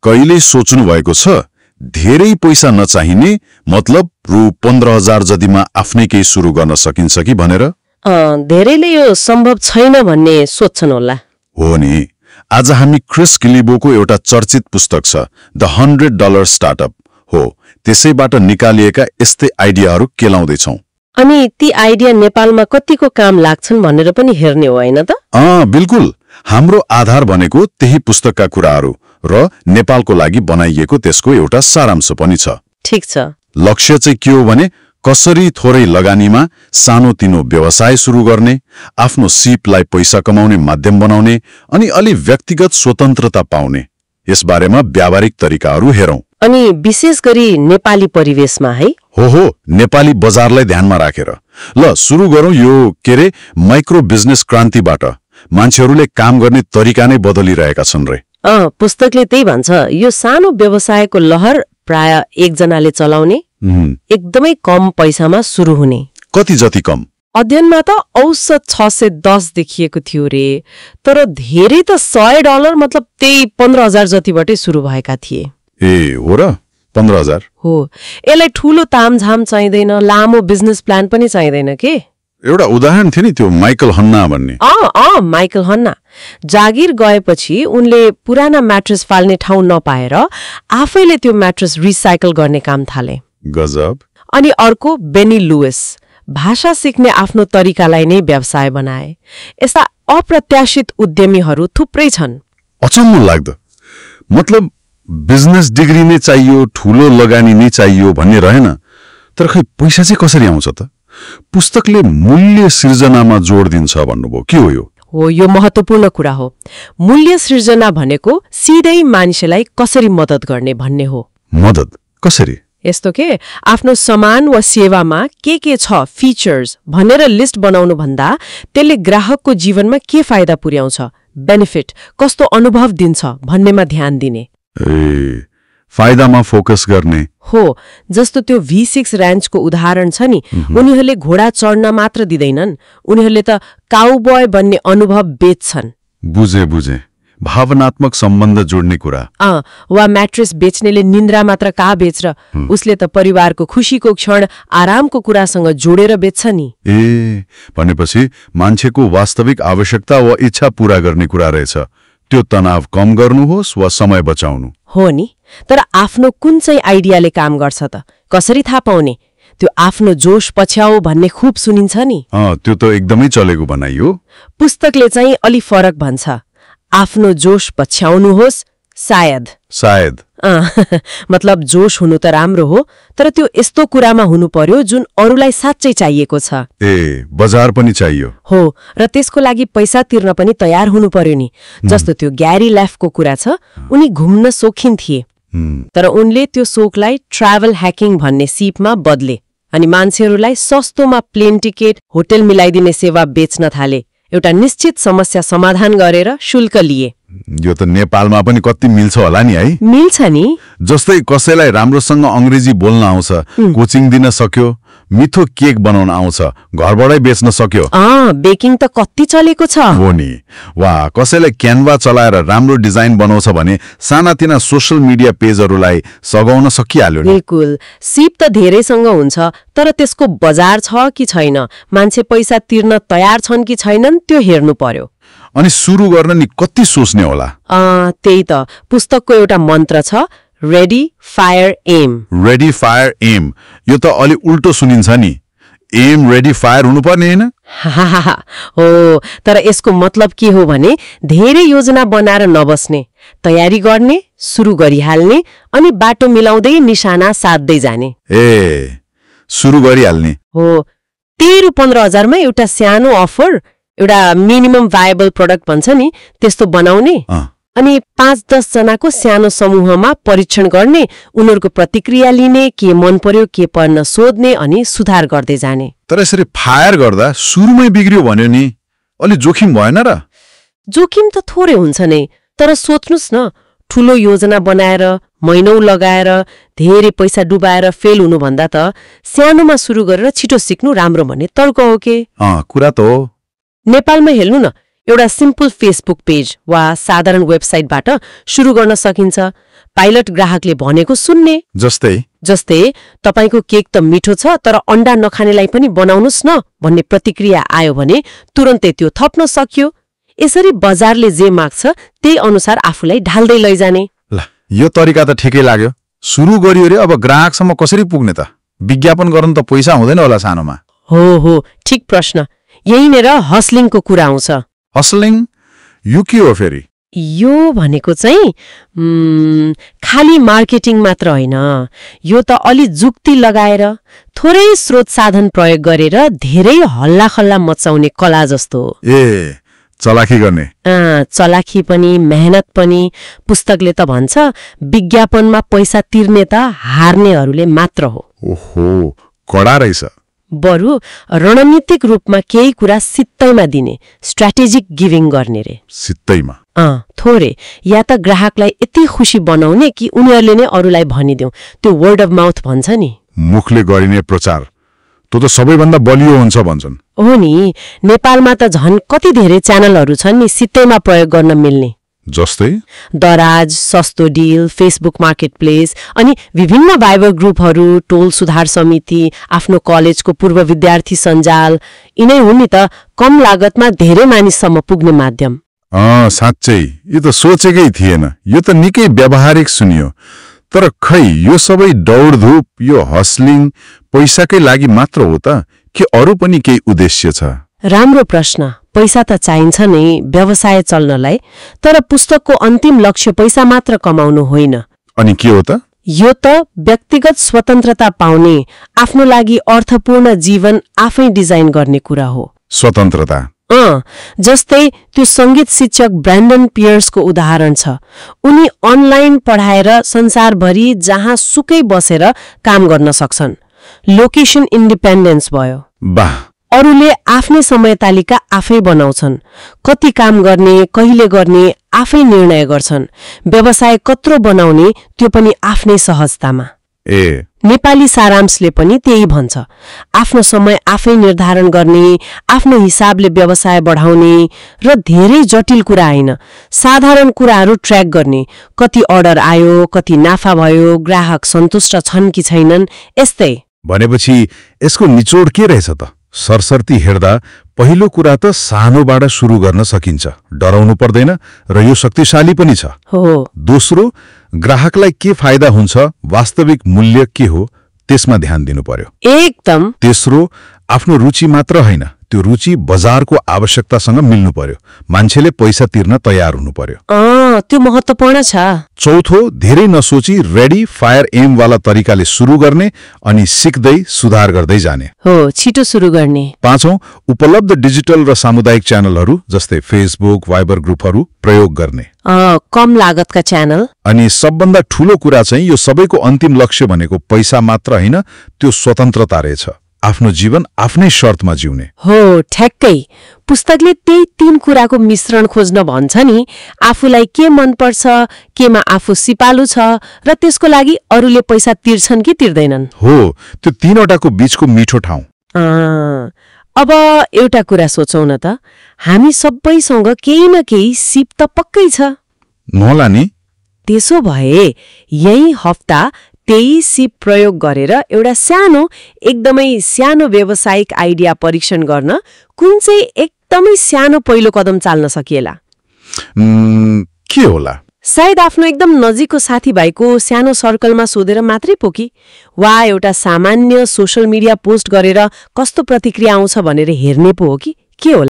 कहिल्यै सोच्नु भएको छ धेरै पैसा नचाहिने मतलब रु 15,000 जतिमा आफ्नै केही सुरु गर्न सकिन्छ कि भनेर? धेरैले यो सम्भव छैन भन्ने सोच्छन् होला। हो नि, आज हामी क्रिस किलिबोको एउटा चर्चित पुस्तक छ द $100 स्टार्टअप हो, त्यसैबाट निकालिएका यस्तै आइडियाहरू केलाउँदैछौँ। अनि ती आइडिया नेपालमा कतिको काम लाग्छन् भनेर पनि हेर्ने हो हैन त? बिल्कुल। हाम्रो आधार भनेको त्यही पुस्तकका कुराहरू र नेपालको लागि बनाइएको त्यसको एउटा सारांश पनि छ। ठीक छ। लक्ष्य चाहिँ के हो भने कसरी थोरै लगानीमा सानोतिनो व्यवसाय सुरु गर्ने, आफ्नो सिपलाई पैसा कमाउने माध्यम बनाउने अनि अलि व्यक्तिगत स्वतन्त्रता पाउने, यसबारेमा व्यावहारिक तरिकाहरू हेरौं। अनि विशेष गरी नेपाली परिवेशमा है? हो, नेपाली बजारलाई ध्यानमा राखेर। ल सुरु गरौं यो माइक्रो बिजनेस क्रान्तिबाट। मान्छेहरूले काम गर्ने तरिका नै बदलिरहेका छन् रे। पुस्तकले त्यही भन्छ। यो सानो व्यवसायको लहर प्राय एकजनाले चलाउने, एकदमै कम पैसामा सुरु हुने। कति जति कम? अध्ययनमा त औसत 610 देखिएको थियो रे, तर धेरै त $100 मतलब त्यही 15,000 जतिबाटै सुरु भएका थिए। ए हो र? 15,000 हो। यसलाई ठूलो तामझाम चाहिँदैन, लामो बिजनेस प्लान पनि चाहिँदैन के? एउटा उदाहरण थियो नि त्यो माइकल हन्ना भन्ने। माइकल हन्ना जागिर गएपछि उनले पुराना म्याट्रेस फाल्ने ठाउँ नपाएर आफैले त्यो म्याट्रेस रिसाइकल गर्ने काम थाले। गजब। अनि अर्को बेनी लुइस भाषा सिक्ने आफ्नो तरिकालाई नै व्यवसाय बनाए। यस्ता अप्रत्याशित उद्यमीहरू थुप्रै छन्। अचम्म लाग्दो। मतलब बिजनेस डिग्री नै चाहियो, ठूलो लगानी नै चाहियो भन्ने रहेन। तर खै पैसा चाहिँ कसरी आउँछ त? पुस्तकले मूल्य सृजनामा जोड दिन्छ भन्नुभयो, के हो यो? हो, यो महत्त्वपूर्ण कुरा हो। मूल्य सृजना भनेको सिधै मान्छेलाई कसरी मद्दत गर्ने भन्ने हो। मद्दत कसरी? यस्तो के आफ्नो सामान वा सेवामा के छ फीचर्स भनेर लिस्ट बनाउनु भन्दा त्यसले ग्राहकको जीवनमा के फाइदा पुर्याउँछ, बेनिफिट कस्तो अनुभव दिन्छ भन्नेमा ध्यान दिने। फाइदामा फोकस गर्ने हो। जस्तो त्यो V6 र्यान्चको उदाहरण छ नि, उनीहरूले घोडा चढ्न मात्र दिँदैनन्, उनीहरूले त काउबॉय बन्ने अनुभव बेच्छन्। बुझे। भावनात्मक सम्बन्ध जोड्ने कुरा। वा म्याट्रेस बेच्नेले निन्द्रा मात्र का बेच्र, उसले त परिवारको खुशीको क्षण आरामको कुरासँग जोडेर बेच्छ नि। भनेपछि मान्छेको वास्तविक आवश्यकता वा इच्छा पूरा गर्ने कुरा रहेछ। त्यो तनाव कम गर्नुहोस् वा समय बचाउनु हो नि। तर आफ्नो कुन चाहिँ आइडियाले काम गर्छ त कसरी थाहा पाउने? त्यो आफ्नो जोश पछ्याउ भन्ने खूब सुनिन्छ नि। त्यो त एकदमै चलेको बनाइयो। पुस्तकले चाहिँ अलि फरक भन्छ। आफ्नो जोश पछ्याउनुहोस्, सायद मतलब जोश हुनु त राम्रो हो, तर त्यो यस्तो कुरामा हुनु पर्यो जुन अरूलाई साँच्चै चाहिएको छ। बजार पनि चाहियो। हो, र त्यसको लागि पैसा तिर्न पनि तयार हुनु पर्यो नि। जस्तो त्यो ग्यारी लेफ्टको कुरा छ, उनी घुम्न सोखिन थिए, तर उनले त्यो सोखलाई ट्राभल ह्याकिङ भन्ने सिपमा बदले अनि मान्छेहरूलाई सस्तोमा प्लेन टिकट, होटल मिलाइदिने सेवा बेच्न थाले। एउटा निश्चित समस्या समाधान गरेर शुल्क लिए। यो त नेपालमा पनि कति मिल्छ होला नि है? मिल्छ नि। जस्तै कसैलाई राम्रोसँग अंग्रेजी बोल्न आउँछ, कोचिङ दिन सक्यो, मिठो केक बनाउन आउँछ, घरबाटै बेच्न सक्यो। बेकिङ त कति चलेको छ। हो नि। वा कसैलाई क्यानभा चलाएर राम्रो डिजाइन बनाउँछ भने सानातिना सोशल मिडिया पेजहरूलाई सघाउन सकिहाल्यो नि। बिल्कुल। सिप त धेरैसँग हुन्छ, तर त्यसको बजार छ कि छैन, मान्छे पैसा तिर्न तयार छन् कि छैनन् त्यो हेर्नु पर्यो। अनि सुरु गर्न नि कति सोच्ने होला? त्यही त पुस्तकको एउटा मन्त्र छ, ready fire aim. Ready fire aim, यो त अलि उल्टो सुनिन्छ नि। एम रेडी फायर हुनुपर्ने हैन? हो, तर यसको मतलब के हो भने धेरै योजना बनाएर नबस्ने, तयारी गर्ने, सुरु गरिहाल्ने अनि बाटो मिलाउँदै निशाना साध्दै जाने। सुरु गरिहाल्ने हो। 13-15 मा एउटा सानो अफर, एउटा मिनिमम भायबल प्रोडक्ट भन्छ नि, त्यस्तो बनाउने अनि 5-10 जनाको सानो समूहमा परीक्षण गर्ने, उनीहरूको प्रतिक्रिया लिने, के मन पर्यो के पर्न सोध्ने अनि सुधार गर्दै जाने। तर यसरी फायर गर्दा सुरुमै बिग्रियो भन्यो नि, अलि जोखिम भएन र? जोखिम त थोरै हुन्छ नै, तर सोच्नुस् न, ठूलो योजना बनाएर महिनौं लगाएर धेरै पैसा डुबाएर फेल हुनुभन्दा त सानोमा सुरु गरेर छिटो सिक्नु राम्रो भन्ने तर्क हो के? कुरा त हो। नेपालमा हेर्नु न, एउटा सिम्पल फेसबुक पेज वा साधारण वेबसाइटबाट सुरु गर्न सकिन्छ। पाइलट ग्राहकले भनेको सुन्ने। जस्तै तपाईको केक त मिठो छ तर अण्डा नखानेलाई पनि बनाउनुस् न भन्ने प्रतिक्रिया आयो भने तुरन्तै त्यो थप्न सक्यो। यसरी बजारले जे माग्छ त्यही अनुसार आफूलाई ढाल्दै लैजाने। ल यो तरिका त ठिकै लाग्यो। सुरु गरियो रे, अब ग्राहकसम्म कसरी पुग्ने त? विज्ञापन गर्न त पैसा हुँदैन होला सानोमा। हो ठिक प्रश्न। यहीँनेर हस्लिङको कुरा आउँछ। हस्लिङ यो के हो फेरि? यो भनेको चाहिँ खाली मार्केटिङ मात्र होइन, यो त अलि जुक्ति लगाएर थोरै स्रोत साधन प्रयोग गरेर धेरै हल्लाखल्ला मचाउने कला जस्तो हो। चलाखी गर्ने। चलाखी पनि मेहनत पनि। पुस्तकले त भन्छ विज्ञापनमा पैसा तिर्ने त हार्नेहरूले मात्र हो। ओहो, कडा रहेछ। बरु रणनीतिक रूपमा केही कुरा सित्तैमा दिने, स्ट्र्याटेजिक गिभिङ गर्ने रे। सित्तैमा? थोरै, या त ग्राहकलाई यति खुसी बनाउने कि उनीहरूले नै अरूलाई भनिदेऊ। त्यो वर्ड अफ माउथ भन्छ नि। मुखले गरिने प्रचार त्यो त सबैभन्दा बलियो हुन्छ भन्छन्। हो नि, नेपालमा त झन् कति धेरै च्यानलहरू छन् नि सित्तैमा प्रयोग गर्न मिल्ने। जस्तै दराज, सस्तो डिल, फेसबुक मार्केट प्लेस, अनि विभिन्न भाइबर ग्रुपहरू, टोल सुधार समिति, आफ्नो कलेजको पूर्व विद्यार्थी सञ्जाल, यिनै हुन् नि त कम लागतमा धेरै मानिससम्म पुग्ने माध्यम। साँच्चै यो त सोचेकै थिएन। यो त निकै व्यावहारिक सुनियो। तर खै यो सबै दौडधुप, यो हस्लिङ पैसाकै लागि मात्र हो त कि अरू पनि केही उद्देश्य छ? राम्रो प्रश्न। पैसा त चाहिन्छ नै व्यवसाय चल्नलाई, तर पुस्तकको अन्तिम लक्ष्य पैसा मात्र कमाउनु होइन। अनि के हो त? यो त व्यक्तिगत स्वतन्त्रता पाउने, आफ्नो लागि अर्थपूर्ण जीवन आफै डिजाइन गर्ने कुरा हो। स्वतन्त्रता? जस्तै त्यो संगीत शिक्षक ब्रान्डन पियर्सको उदाहरण छ। उनी अनलाइन पढाएर संसारभरि जहाँ सुकै बसेर काम गर्न सक्छन्। लोकेसन इन्डिपेन्डेन्स भयो। वाह। अरूले आफ्नै समय तालिका आफै बनाउँछन्। कति काम गर्ने, कहिले गर्ने आफै निर्णय गर्छन्। व्यवसाय कत्रो बनाउने त्यो पनि आफ्नै सहजतामा। नेपाली सारांशले पनि त्यही भन्छ। आफ्नो समय आफै निर्धारण गर्ने, आफ्नो हिसाबले व्यवसाय बढाउने र धेरै जटिल कुरा होइन, साधारण कुराहरू ट्र्याक गर्ने। कति अर्डर आयो, कति नाफा भयो, ग्राहक सन्तुष्ट छन् कि छैनन्, यस्तै। भनेपछि यसको निचोड के रहेछ त? सरसर्ती हेर्दा पहिलो कुरा त सानोबाट सुरु गर्न सकिन्छ, डराउनु पर्दैन र यो शक्तिशाली पनि छ। हो। दोस्रो, ग्राहकलाई के फाइदा हुन्छ, वास्तविक मूल्य के हो त्यसमा ध्यान दिनु पर्यो। एकदम। तेस्रो, आफ्नो रुचि मात्र होइन, त्यो रुचि बजारको आवश्यकतासँग मिल्नु पर्यो। मान्छेले पैसा तिर्न तयार हुनु पर्यो। त्यो महत्त्वपूर्ण छ। चौथो, धेरै नसोची रेडी फायर एम वाला तरिकाले सुरु गर्ने अनि सिक्दै सुधार गर्दै जाने। हो, छिटो सुरु गर्ने। पाँचौं, उपलब्ध डिजिटल र सामुदायिक च्यानलहरू जस्तै फेसबुक, वाइबर ग्रुपहरू प्रयोग गर्ने। कम लागतका च्यानल। अनि सबभन्दा ठूलो कुरा चाहिँ यो सबैको अन्तिम लक्ष्य भनेको पैसा मात्र होइन, त्यो स्वतन्त्रता रहेछ। आफ्नो जीवन आफ्नै शर्तमा जिउने। हो, ठ्याक्कै। पुस्तकले त्यही 3 कुराको मिश्रण खोज्न भन्छ नि। आफूलाई के मनपर्छ, केमा आफू सिपालु छ र त्यसको लागि अरूले पैसा तिर्छन् कि तिर्दैनन्। हो, त्यो 3वटाको बीचको मिठो ठाउँ। अब एउटा कुरा सोचौं न त, हामी सबैसँग केही न केही सिप त पक्कै छ। नहोला नि? त्यसो भए यही हप्ता त्यही सिप प्रयोग गरेर एउटा सानो, एकदमै सानो व्यावसायिक आइडिया परीक्षण गर्न कुन चाहिँ एकदमै सानो पहिलो कदम चाल्न सकिएला? के होला? सायद आफ्नो एकदम नजिकको साथीभाइको सानो सर्कलमा सोधेर मात्रै पो कि, वा एउटा सामान्य सोशल मिडिया पोस्ट गरेर कस्तो प्रतिक्रिया आउँछ भनेर हेर्ने पो हो कि के होला?